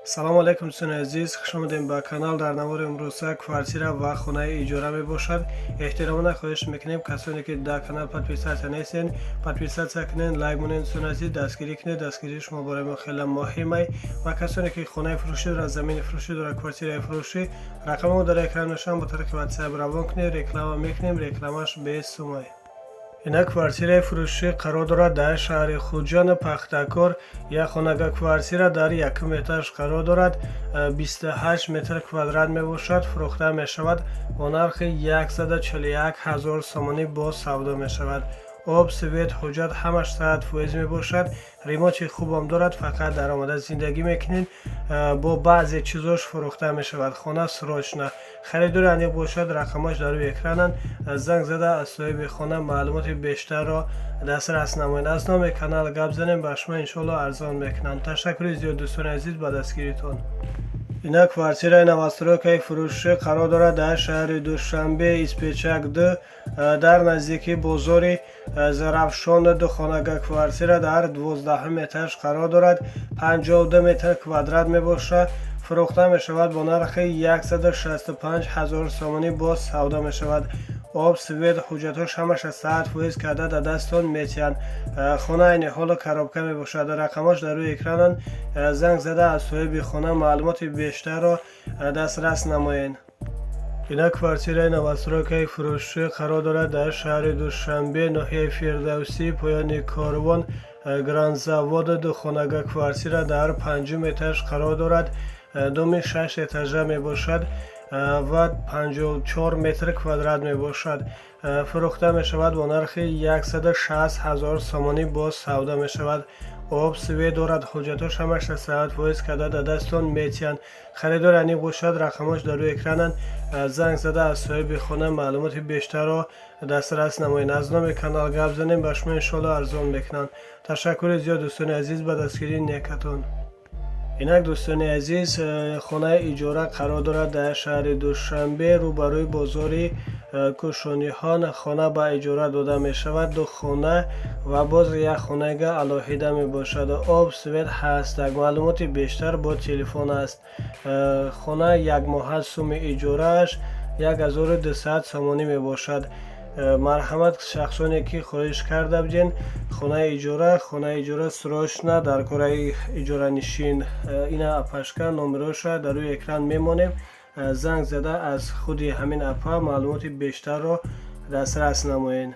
Салому алайкум, дӯстони азиз, хушомадем ба канал. Дар навори имрӯза квартира ва хонаи иҷора мебошад. Эҳтиромона хоҳиш мекунем, касоне ки дар канал подписаться нестен, подписаться кунен, лайк монен. Дӯстони азиз, дастгирӣ кунед, дастгирии шумо барои мо хеле муҳимай. Ва касоне ки хонаи фурӯшӣ дорад, замини фурӯшӣ дорад, квартираи фурӯшӣ, рақами мо дар экран мешаванд, бо тариқи WhatsApp равон кунед, реклама мекунем, рекламаш бесумай. Инак, квартираи фурӯшӣ қарор дорад дар шаҳри Хуҷанд, Пахтакор. Як хонага квартира дар якум этаж қарор дорад, 28 метр квадрат мебошад. Фурӯхта мешавад бо нархи 141 ҳазор сомонӣ, боз савдо мешавад. Об, свет, ҳуҷҷат ҳамаш 100% мебошад. Ремонти хубам дорад, фақат даромада зиндагӣ мекунед. Бо баъзе чизош фурӯхта мешавад хона срочно. Харидори аниқ бошад, рақамаш дар рӯи экрананд, занг зада аз соҳиби хона маълумоти бештарро дастрас намоед. Аз номи канал гап занем, ба шумо иншоалло арзон мекунанд. Ташаккури зиёд, дӯстони азиз, ба дастгиритон. Инак, квартираи новостройкаи фурӯшӣ қарор дорад дар шаҳри Душанбе, Испечак д, дар наздикии бозори Зарафшон. Ду хонага квартира дар 12-ҳум этаж қарор дорад, 52 метр квадрат мебошад. Фурӯхта мешавад бо нархи 165 ҳазор сомонӣ, боз савдо мешавад. Об, свет, ҳуҷҷатҳош ҳамаша 100% карда дар дастон метиҳанд. Хона айни ҳоло коробка мебошад. Рақамҳош дар рӯи экрананд, занг зада аз соҳиби хона маълумоти бештарро дастрас намоед. Инак, квартираи новостройкаи фурӯшӣ қарор дорад дар шаҳри Душанбе, ноҳияи Фирдавсӣ, поёни корвон, Гранзавод. Духонага квартира дар панҷум этаж қарор дорад, доми шаш этажа мебошад ва 54 метр квадрат мебошад. Фурӯхта мешавад бо нархи 160 ҳазор сомонӣ, боз савдо мешавад. Об, свет дорад, ҳуҷҷатҳош ҳамаша 100% карда дар дастон метиҳанд. Харидор аниқ бошад, рақамҳош дар рӯи экрананд, занг зада аз соҳиби хона маълумоти бештарро дастрас намоед. Аз номи канал гап занем, ба шумо иншоалло арзон мекунанд. Ташаккури зиёд, дӯстони азиз, ба дастгирии некатон. Инак, дӯстони азиз, хонаи иҷора қарор дорад дар шаҳри Душанбе, рӯбарӯи бозори Кӯшониҳон. Хона ба иҷора дода мешавад, ду хона ва боз як хонага алоҳида мебошад. Об, свет ҳаст, маълумоти бештар бо телефон аст. Хона якмоҳа, суми иҷорааш 1200 сомонӣ мебошад. Марҳамат, шахсоне ки хоҳиш карда буден хонаи иҷора, хонаи иҷора срочно дар кораи иҷоранишин. Ина апашка, номероша дар рӯи экран мемонем, занг зада аз худи ҳамин апа маълумоти бештарро дастрас намоед.